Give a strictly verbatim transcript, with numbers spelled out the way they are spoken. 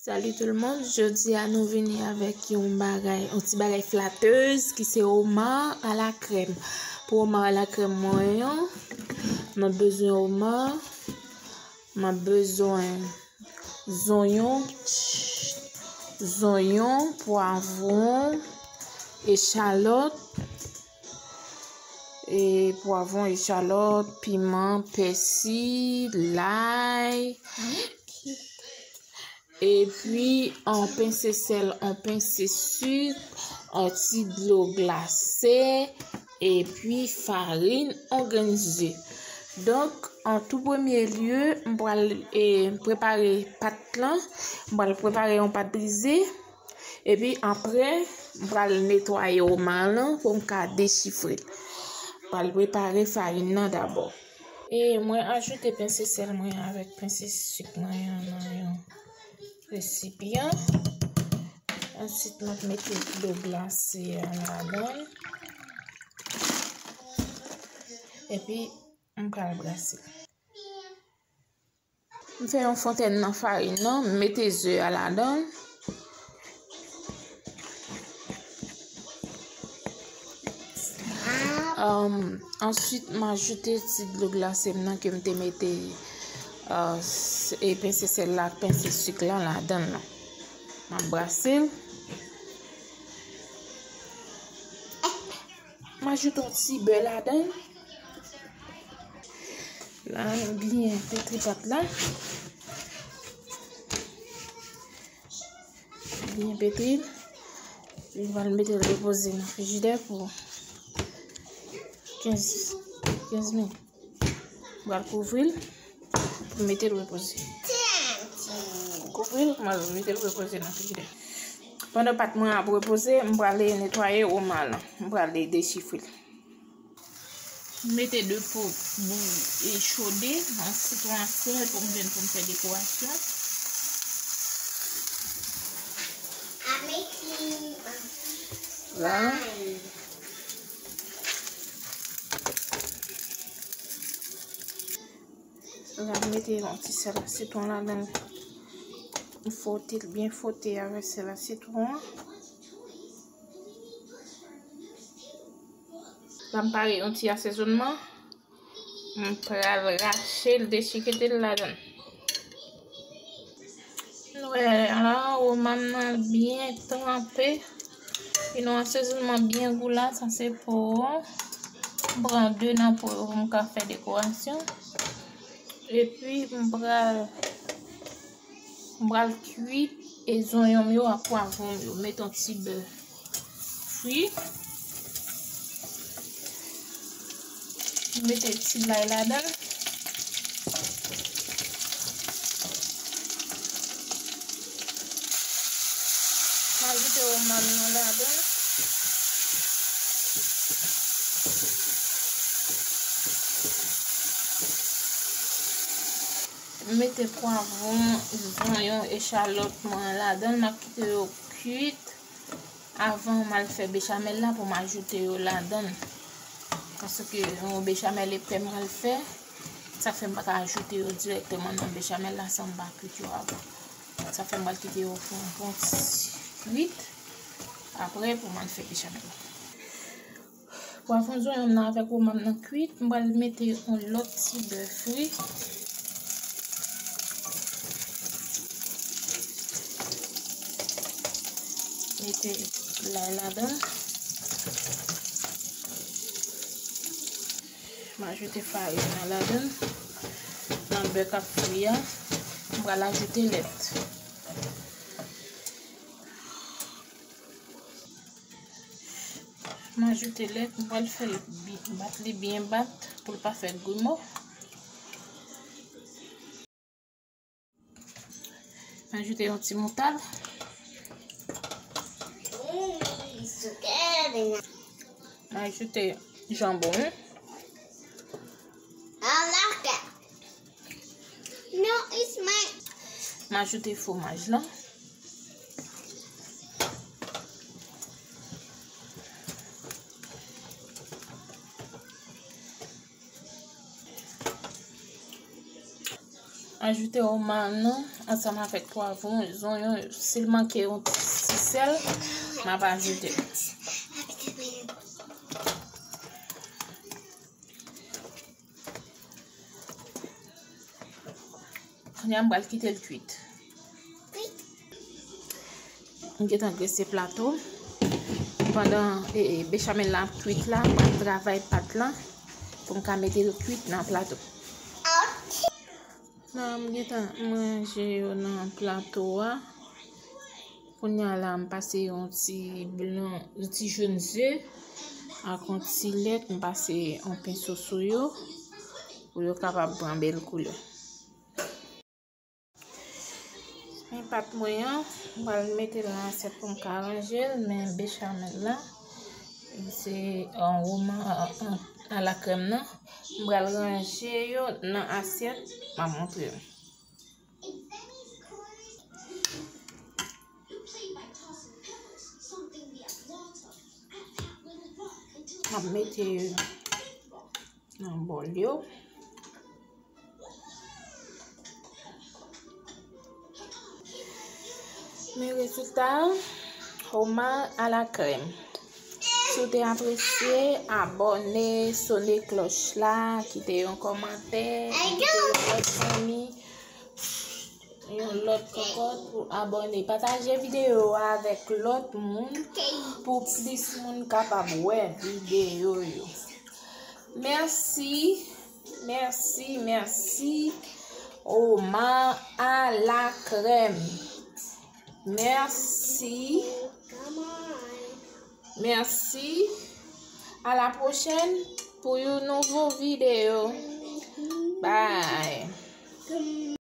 Salut tout le monde, jodi a nou vini avèk yon bagay, yon ti bagay flatèz ki se omar à la crème. Pou omar à la crème mwen an, mwen bezwen omar, mwen bezwen zonyon, zonyon, pwavwon, echalòt, e pwavwon, echalòt, piman, pèsi, lay, epi yon pense sèl, yon pense sik, yon ti dlo glase, epi farin, yon grenn ze. Donk, an tou premye lye, m pral, e, prepare pat lan. M pral prepare yon pat brize. Epi apre, m pral netwaye omar lan pou m ka dechifre l. M pral prepare farin nan dabò. E mwen ajoute pense sèl mwen avèk pense sik mwen an nan yon resipyan. Answit, m ap mete dlo glase a ladan l. Epi, m pral brase l. M fè yon fontèn nan farin nan, m mete ze a ladan l. Um, answit, m ajoute ti dlo glase m nan ke m te mete, uh, s- e pense sèl la ak pense sik la ladan l lan. M ap brase l. M ajoute yon ti bè ladan l. La, nou byen petri pat la. Byen petri l. Epi m pral mete l repoze nan frijidè pou kenz, kenz minit. M pral kouvri l pou m mete l repoze. Kouvri l, m pral mete l repoze nan frijidè. Pandan pat mwen ap repoze, m prale netwaye omar lan. M prale dechifre l. M mete de po bou e chode, yon sitwon a sèl pou m jwenn pou m fè dekorasyon. La. La, m mete yon ti sèl a sitwon ladan l. M fwote l byen fwote avèk sèl a sitwon an. La, m pare yon ti asezonman. M pral rache l, dechikete l ladan l. Nou wè la, omar m nan byen tranpe. Li nan yon asezonman byen gou la, sa se po. M pran de nan po yo pou m ka fè dekorasyon. Epi, m pral, m pral kwi e zonyon m yo ak pwavwon m yo. Met yon ti bè fri. Mete ti lay ladan l. M ajoute omar m nan ladan l. M mete pwavwon, zonyon, echalòt mwen ladan l. M ap kite yo kwit. Avan m al fè bechamèl la pou m ajoute yo ladan l. Paske yon bechamèl epè m pral fè. Sa fè m pa ka ajoute yo dirèkteman nan bechamèl la san m pa kwit yo avan. Sa fè m pral kite yo fè yon bon ti kwit. Apre pou m al fè bechamèl la. Pwavwon zonyon m nan avèk omar m nan kwit, m pral mete yon lòt ti bè fri. Mete lay ladan l. M ajoute farin nan ladan l. Nan bè k ap fri a, m pral ajoute lèt. M ajoute lèt, m pral fè l bi- bat li byen bat pou l pa fè grimo. M ajoute yon ti mouta. M ajoute janbon. M ajoute fwomaj lan. Ajoute omar nou ansanm avèk pwavwon, zonyon, si l manke yon ti sèl, m ap ajoute. Kounye a m pral kite l kwit. M gentan grese plato. Pandan e, e, bechamel la ap kwit la, m pral travay pat lan pou m ka mete l kwit nan plato. La, m gentan ranje yo nan plato a. Kounye a la, m pase yon ti blan, yon ti jòn ze ak yon ti lèt, m pase yon penso sou yo pou yo kapab pran bèl koulè. Men pat mwen an, m pral mete l nan asyèt pou m ka ranje l, men bechamel la, se, euh, omar, euh, euh, à la crème nan, m pral ranje yo nan asyèt, m ap montre w. M ap mete yo nan bòl yo. Men rezilta a, omar à la crème. Si w te apresye, abòne, sone klòch la, kite yon kòmantè, envite yon lòt zanmi, yon lòt kòkòt pou abòne. Pataje videyo a avèk lòt moun pou plis moun kapab wè videyo yo. Mèsi, mèsi, mèsi. Omar à la crème. Mèsi. Mèsi. À la prochaine pour yon nouvo videyo. Bye.